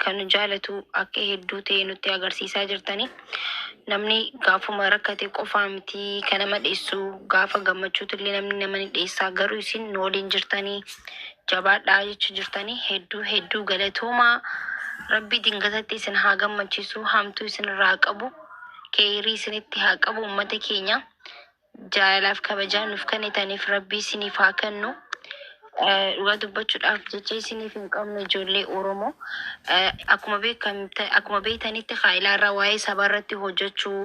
kan nu jaalatu akka hedduu ta'e nutti agarsiisaa jirtani. Namni gaafuma rakkate qofaa miti kan nama dheessu gaafa gammachuutu illee namni nama ni dheessaa garuu isin nu waliin jirtanii jabaadhaa jechuu jirtanii hedduu hedduu galatoomaa. Rabbi dingatatti isin haa gammachiisu hamtuu isin irraa qabu keeyrii isinitti haa qabu uummata keenya jaalalaaf kabajaa nuuf kennitaniif rabbi isiniif haa kennu. Dhugaa dubbachuudhaaf jecha isiniif hin qabnu ijoollee Oromoo. Akkuma beekamta akkuma beektanitti haayilaarraa waa'ee sabaa irratti hojjechuu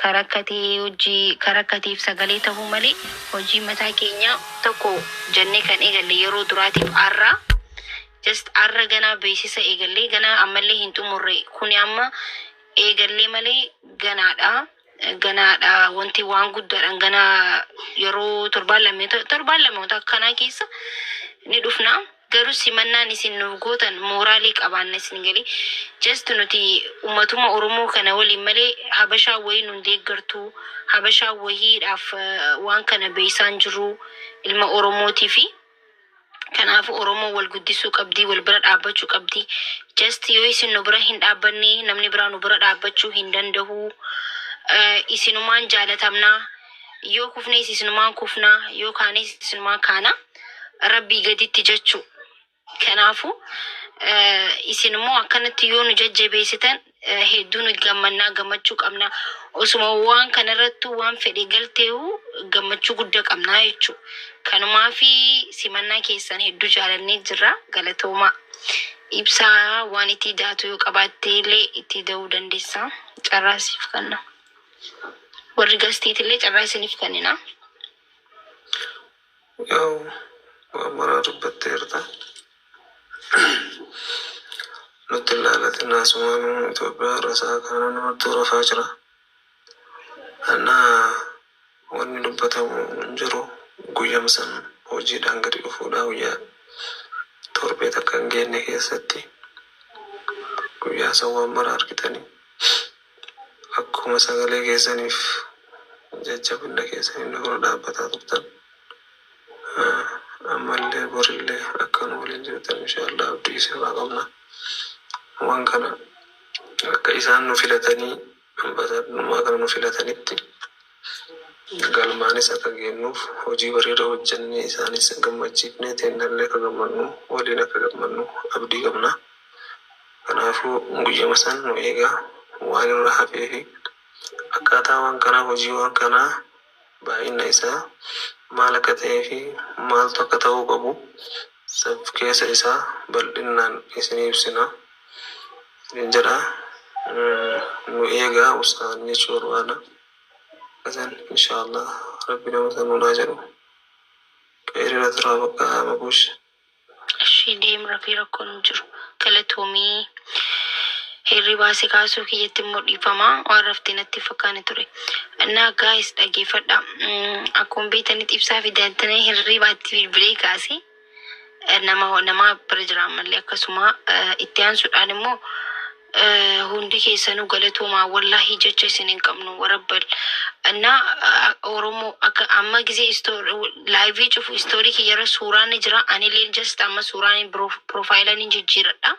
kan rakkatee hojii kan rakkateef sagalee ta'uu malee hojii mataa keenyaa tokko jennee kan eegalle yeroo duraatiif har'a. Just har'a ganaa beeksisa eegallee ganaa ammallee hin xumurre kuni amma eegallee malee ganaadha. Ganaadha wanti waan guddaadhaan ganaa yeroo torbaan lamee torbaan lamoota akkanaa keessa ni dhufna. Garuu simannaan isin nuuf gootan mooraalii qabaanna isin galee. Just nuti ummatuma Oromoo kana waliin malee Habashaa wayii nun deeggartu. Habashaa wayiidhaaf waan kana beeksaan jiru ilma Oromootii fi Kanaafuu Oromoon wal guddisuu qabdi, wal bira dhaabbachuu qabdi. Just yoo isin nu bira hin dhaabbanne namni biraa nu bira dhaabbachuu hin danda'u. Isinumaan jaalatamna. Yoo kufnes isinumaan kufna, yoo kaanes isinumaan kaana. Rabbii gaditti jechuu. Kanaafuu isin immoo akkanatti yoo nu jajjabeessitan hedduu nu gammannaa gammachuu qabna. Osuma waan kanarrattuu waan fedhe galteehu gammachuu guddaa qabnaa jechuudha. Kanumaafi simannaa keessan hedduu jaalannee jirra. Galatoomaa. Ibsaa waan itti daatu yoo qabaatte illee itti da'uu dandeessa. Carraa siif kenna. Warri gastiitillee carraa isiniif kennina. Yaw waan maraa dubbatteerta. Nutti hin laalatin asumaanuu Itoophiyaa irra sa'a kana namatti rafaa jira. Annaa wanni dubbatamu hin jiru guyyama san hojiidhaan gadi dhufuudha guyyaa torbee takka hin geenne keessatti guyyaa san waan mara argitanii akkuma sagalee keessaniif jajjabinna keessaniif nu bira dhaabbataa turtan ammallee borillee akka nu waliin jirtan inshallah abdii isinirraa qabna. Waan kana akka isaan nu filatanii ambaasaaddarummaa kana nu filatanitti galmaanis akka geennuuf hojii bareeda hojjennee isaanis gammachiifnee teennallee akka gammannu waliin akka gammannu abdii qabna. Kanaafuu guyyama san nu eegaa waan irra hafee fi akkaataa waan kanaa hojii waan kanaa baay'ina isaa maal akka ta'ee fi maaltu akka ta'uu qabu sab keessa isaa bal'innaan isinii ibsina isinin jedha. Nu eegaa obsaan jechuu barbaada. Kasan inshallah rabbi nama san nuun haa jedhu. Kheyriirra turaa bakka makuush. Ishii deem rafii rakkoon hin jiru. Galatoomii. Hirribaa si kaasuu kiyyatti immoo dhiifama. Waan raftee natti hin fakkaanne ture. Innaa guys dhageeffadha. Akkuma beektanitti ibsaa fi daantanii hirribaatti bilbilee kaase nama nama bira jira ammallee akkasuma itti aansuudhaan immoo Hundi keessanuu galatoomaa wallaahi jecha isin hin qabnu warabbal እና oromoo akka amma gisee live cufu story kiyyarra suuraan ni jira anillee just amma suuraan profile ni jijjiiradha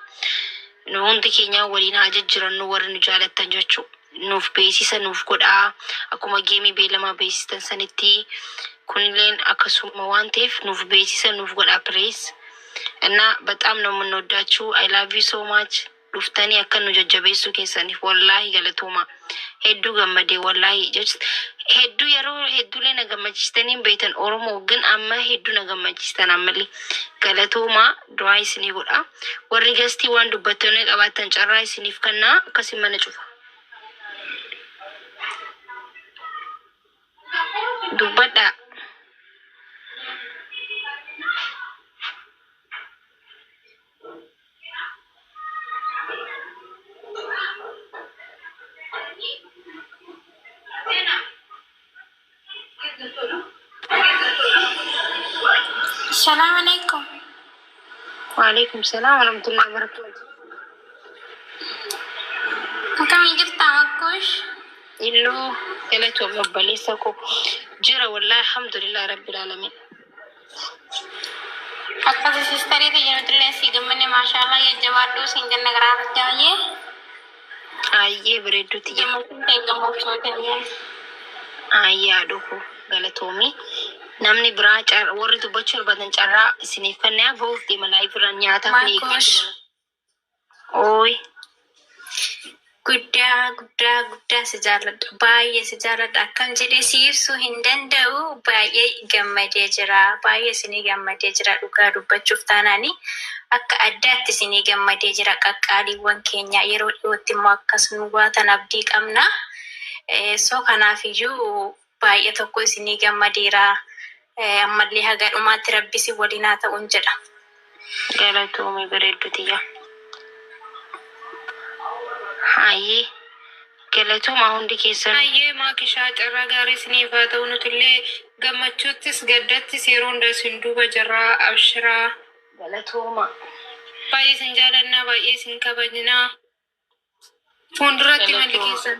nu hundi keenya waliin haa jijjirannu warri nu jaalattan jechuu nuuf beeksisa nuuf godhaa akkuma geemii beelamaa beeksistan sanitti kunilleen akkasuma waan ta'eef nuuf beeksisa nuuf godhaa please እና በጣም ነው የምንወዳችሁ I love you so much dhuftanii akka nu jajjabeessuu keessaniif wallaahi galatoomaa hedduu gammadee wallaahi just hedduu yeroo hedduulee na gammachiistanii hin beektan Oromoo gin amma hedduu na gammachiistan ammallee galatoomaa du'aa isinii godha warri gastii waan dubbattanii qabaattan carraa isiniif kennaa akkasii mana cufa dubbadhaa. Salaam alaikum. Waalaikum salaam warahmatullahi wabarakatuh. Akkamii jirta Makkuush? Illuu galatoom obboleessa koo jira wallahi alhamdulillah rabbil alamin. Akkasi sistarii ta'e nutillee si gammanne, maashaallah, jajjabaadhuu siin jenna garaa baay'ee. Ayyee, bareedduuti jira. Gammachuun ta'e gammachuu ta'e. Ayyee, haadhuku galatoomii. Namni biraa warri dubbachuu barbaadan carraa isiniif kennaa, ba'uuf deema live irraan nyaataaf ni eegaa Maakosh. jiru. Ooyi. Guddaa guddaa guddaa si jaalladha. Baay'ee si jaalladha. Akkam jedhee si ibsuu hin danda'u. Baay'ee gammadee jira. Baay'ee isinii gammadee jira. Dhugaa dubbachuuf taanaani akka addaatti isinii gammadee jira. Qaqqaaliiwwan keenya yeroo dhiyootti immoo akkas nu baatan abdii qabna. So kanaafiyyuu baay'ee tokko isinii gammadeera. Ammallee haga dhumaatti Rabbi si waliin haa ta'uun jedha. Galatoomii, bareedduutiyya. Hayyee, galatooma hundi keessan. Hayyee Maakishaa, carraa gaarii isiniif haa ta'u. Nutillee gammachuuttis gaddattis yeroo hunda isin duuba jirraa, abshiraa. Galatooma. Baay'ee isin jaalannaa, baay'ee isin kabajnaa. Fuulduratti malli Galatooma. keessan.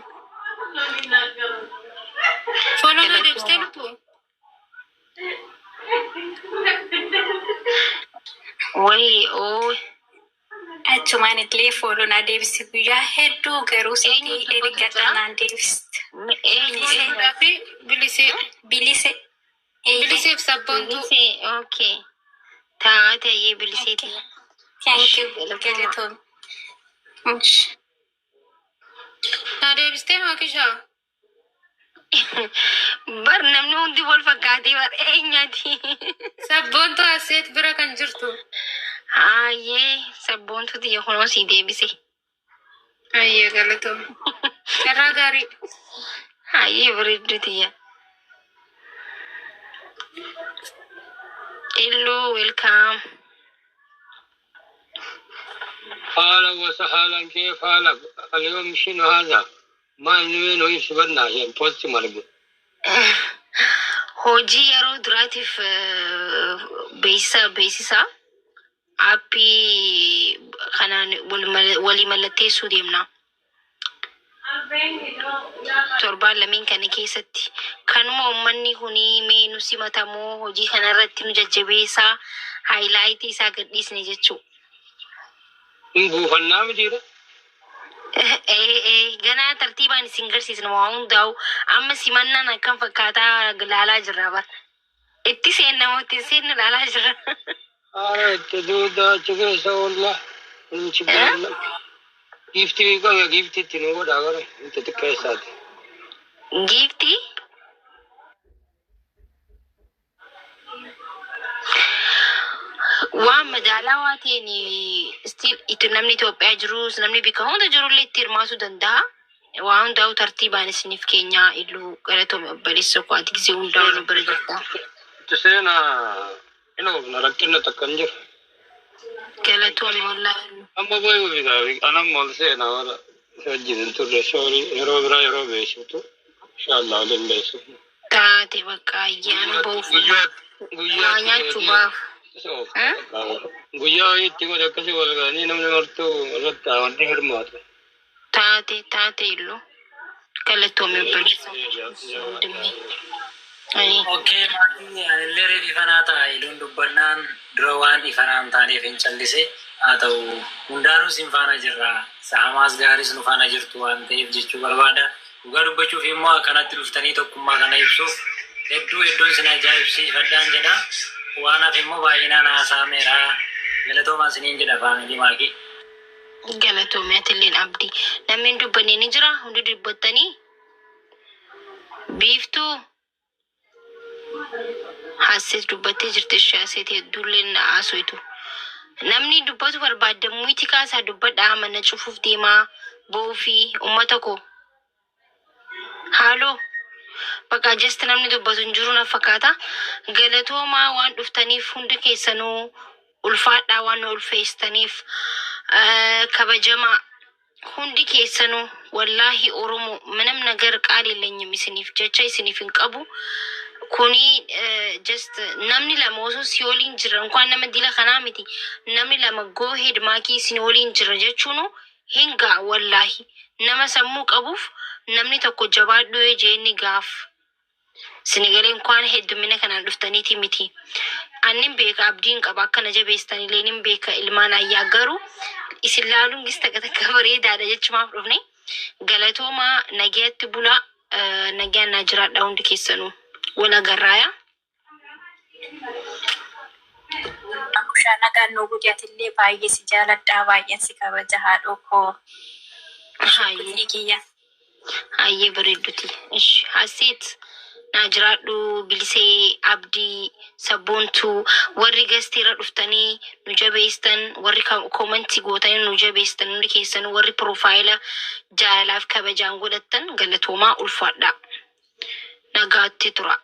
Follow na deebistee Galatooma. lubbu. Wayi ooyi. Achumaan illee follow naa deebisi, guyyaa hedduu garuu sitti Eenyutu dubbatu ergadha jira? naan deebiste. Eenyu eenyu? Follow fi bilisee. Bilise. Eeyyee. Biliseef sabboontuu. Bilisee, okay. Taa'ate, ayyee, biliseeti. Thank you. Galatooma. Galatoom. Ish. Na deebistee, Maakishaa? Bar namni hundi wal fakkaatee bar, eenyaati? Sabboontuu Aseet bira kan jirtu. Hayyee, sabboontuu tiyya, kunoo sii deebise. Hayyee, galatooma. Carraa gaarii. Hayyee, bareedduu tiyya. Illuu, welcome. أهلا وسهلا، كيف حالك؟ اليوم شنو هذا؟ ما وين وإيش بدنا عشان بوست مرقو. Hojii yeroo duraatiif beeksisa beeksisa aappii kanaan walii mallatteessuu deemna. Torbaan lameen kana keessatti. Kanuma uummanni kuni mee nu simatamoo, hojii kana irratti nu jajjabeessaa, highlight isaa gadhiisne jechuudha. Buufannaa mitiidha. Ee, ganaa tartiibaan isin garsiisna waa hundaa'u. Amma simannaan akkam fakkaataa laalaa jirra bar. Itti seenna moo itti hin seennu laalaa jirra. Haala itti duudaa achi keessa oolla. Kun ችግር የለም. Giiftii qaba, giiftii itti nu godhaa gara itti xiqqeessaati. Giiftii waan madaalawaa ta'een still itti namni Itoophiyaa jirus, namni bikka hunda jirullee itti hirmaatuu danda'a. Waa hundaa'u tartiibaan isiniif keenyaa. Illuu, galatoomi obboleessa koo, ati gisee hundaa'u nu bira jirta. Itti seenaa hin oofna, rakkina takka hin jiru. Galatoomi wallaahi. Amma boyuu bitaa anamma ol seenaa warra si wajjin hin turre, sorry, yeroo biraa yeroo beeksiftu inshallah waliin beeksifnu. Taate bakka ayyaana ba'uuf Guyyaa waa guyyaatti nyaachuu baaf. Guyyaa wayiitti godhe akkasii wal ga'anii namni martuu irratti wanti hirmaatu. Taate, taate, illuu galatoomi obboleessa koo, wandimmi. Ani Okay, maatii, anillee reef ifanaa ta'a. Iluun dubbannaan dura waan ifanaa hin taaneef hin callise. Haa ta'u, hundaanuu isin faana jirra. Hamaas gaaris nu faana jirtu waan ta'eef jechuu barbaada. Dhugaa dubbachuuf immoo akkanatti dhuftanii tokkummaa kana ibsuuf hedduu hedduun isin ajaa'ibsiifadhaan jedha. Waan hafe immoo baay'inaan haasa'ameera. Galatoomaa isiniin jedha, family maakii. Galatoomi atilleen, abdii. Namni hin dubbanne ni jira? Hundi dubbattanii? Biiftuu Haasseet dubbattee jirti, ishee Haasseet hedduulleen haasoitu. Namni dubbatu barbaadamuu itti kaasaa dubbadhaa, mana cufuuf deemaa ba'uu fi uummata koo. Haaloo. Bakka just namni dubbatu hin jiru na fakkaata. Galatoomaa waan dhuftaniif hundi keessanuu, ulfaadhaa waan nu ulfeessitaniif. Kabajamaa hundi keessanuu, wallaahi Oromoo ምንም ነገር ቃል የለኝም isiniif, jecha isiniif hin qabu. Kuni just namni lama osoo si waliin jira, እንኳን nama dila kanaa miti, namni lama go ahead maakii isin waliin jira jechuun hin ga'a wallaahi. Nama sammuu qabuuf namni tokko jabaadhu yoo jee inni gaaf. Sinigalee እንኳን heddumina kanaan dhuftaniiti miti. Annin beeka, abdiin qaba, akkana jabeessitanillee nin beeka ilmaan ayyaa, garuu isin laaluun gis takka takka bareedaadha jechumaaf dhufne. Galatoomaa, nagayatti bulaa, nagaan naa jiraadha hundi keessanuu. Wal agarraaya. Akushaa, nagaan nuu guddatillee, baay'ee si jaaladha, baay'een si kabaja, haadhoo koo. Hayyee. Kutii kiyya. Hayyee, bareedduti. Ishi Haseet, naa jiraadhu. Bilisee, Abdii, Sabboontuu, warri gasteerra dhuftanii nu jabeessitan, warri commentii gootanii nu jabeessitan hundi keessanuu, warri profile jaalalaaf kabajaan godhattan, galatoomaa, ulfaadha. Nagaatti tura.